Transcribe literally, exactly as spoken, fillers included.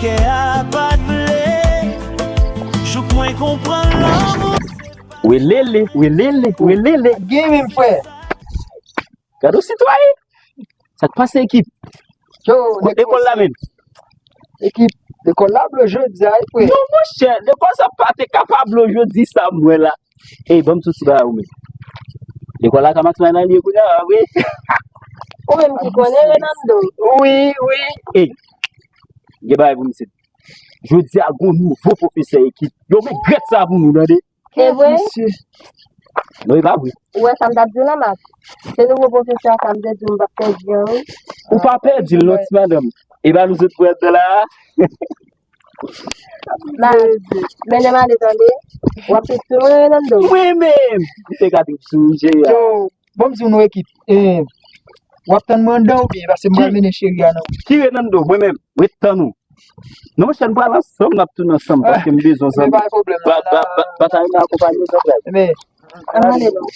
Kè a pa t vle jouk mwen konprann lanmou. Welele, welele, welele. Gen menm frè. Gade yon sitwayen. Sa k pase, ekip? Yo, kot lekòl la menm? Ekip, lekòl la blo jodi a, wi, frè. Non, monchè, lekòl sa pa te ka pa blo jodi sa, m wè la. Ey, ban m sou ti bagay ou menm. Lekòl la ka maksima nan lye kounye a, wi. Ou menm ki konnen, Renando. Wi, wi. Ey, gen bagay pou misye. Jodi a, gon nouvo pwofesè, ekip. Yo, men grèt sa pou nou, tande. Se vre? Non, e pa vre. Ou wè sa m t ap di w lan, Mak? Se nouvo pwofesè a, sa m te di w, m p ap pèdi an, wi. Ou pa pèdi l, non, ti madanm. E pa nou sot pran tan la a. Mak, mennen m ale, tande. W ap trip sou mwen, Renando. Mwen menm, m te ka trip sou ou, cheri a. Yo, bon, m di w non, ekip. Eh, w ap tann mwen anndan oubyen? Paske m pral mennen cheri a nan wout. Ki Renando? Mwen menm, ret tann ou. Non, monchè, n pral ansanm, n ap tounen ansanm, paske m bezwen w, zanmi. Men pa gen pwoblèm, non. Batay nan akonpanye w, zanmi. Men, ann ale non.